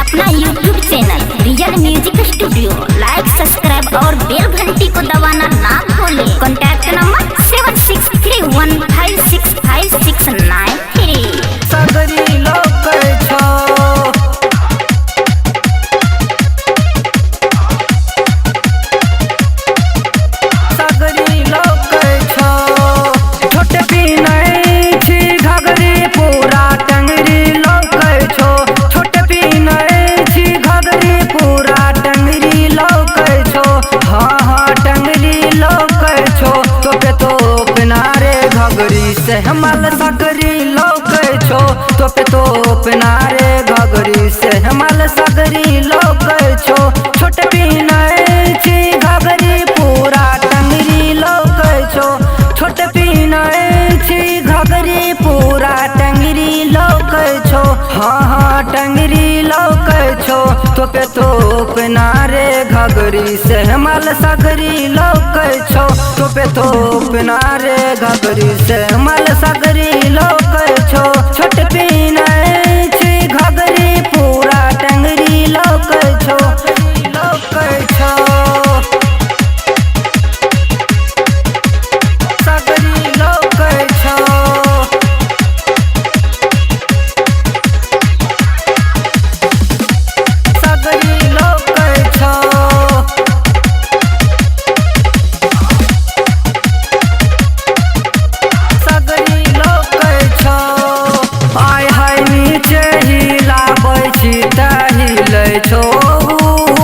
अपना YouTube channel real music studio like, subscribe और बेल घंटी को दबाना ना भूलें। Contact number 7631565693। सगरी लौकै छौ। सगरी लौकै छौ। छोट पिनै छी घघरी पूरा टंगरी लौकै छौ। छोट पिनै छी घघरी पूरा टंगरी लौकै छौ। हाँ हाँ टंगरी लौकै छौ। तोपे तोप ना रे घघरी से हमल सगरी लौकै छौ। तोपे तोप ना रे घघरी से हमल सगरी लौकै छौ। छोट पिनै छी घघरी पूरा टंगरी लौकै छौ। छोट पिनै छी घघरी पूरा टंगरी लौकै छौ। हाँ हाँ टंगरी लौकै छौ। तोपे तोप ना रे घघरी से हमल सगरी लौकै छौ। तोपे तोप ना रे घघरी से हमल सगरी लौकै छौ। छोट पिनै छी घघरी पूरा टंगरी लौकै छौ। लौकै छौ। सगरी लौकै छौ। सगरी लौकै छौ। सगरी लौकै छौ। आय हाय नीचे हिलाबै छी तऽ हिलै छौ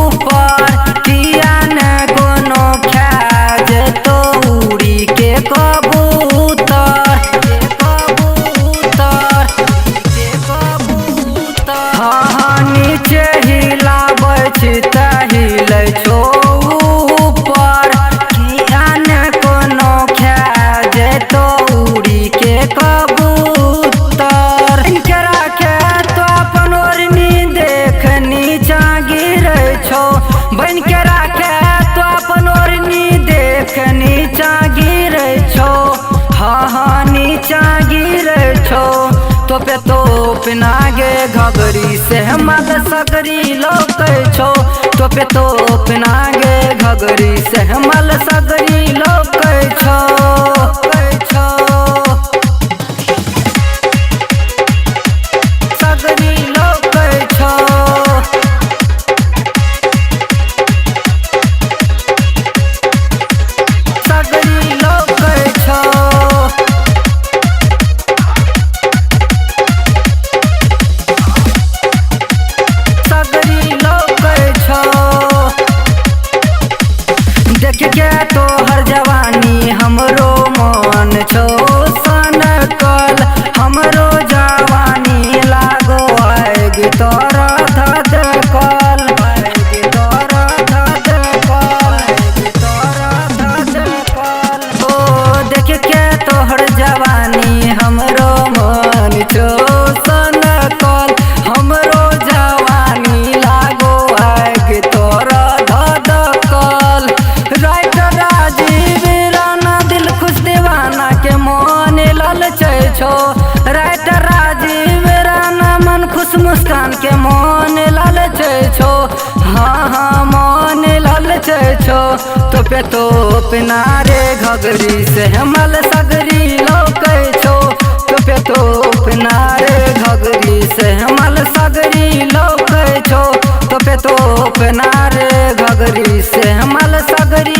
ऊपर। किया ने कोनो खा जेतौ उड़ी के कबूतर। के कबूतर के कबूतर। हाँ हाँ नीचे हिलाबै छी तऽ हिलै छौ ऊपर। किया ने कोनो खा जेतौ उड़ी के कबूतर। इनके राखे तो अपन ओढ़नी देख नीचा गिरै छौ। बन के राखे तो अपन ओढ़नी देख नीचा गिरै छौ। हाँ हाँ नीचा गिरै छौ। तोपे तोप नागे घघरी से हमल सगरी लौकै छौ। तोपे तोप नागे घघरी से हमल सगरी लौकै छौ। छौ। सगरी लौकै छौ। सगरी लौकै छौ। सगरी लौकै छौ। देख के तोहर जवानी हमरो मन छौ सनकल। हमरो जवानी लागो आगि तोरा धधकल। आगि तोरा धधकल। आगि तोरा धधकल। ओ देख के तोहर जवानी हमरो मन छौ सनकल। हमरो जवानी लागो आगि तोरा धधकल। राइटर राजीव राणा दिल खुश दीवाना के मन ललचै छौ। राइटर राजीव राणा मन खुश मुस्कान के मन ललचै छौ। हाँ हाँ मन ललचै छौ। तोपे तोप ना रे घघरी से हमल सगरी लौकै छौ। तोपे तोप ना रे घघरी से हमल सगरी लौकै छौ। तोपे तोप ना रे घघरी से हमल सगरी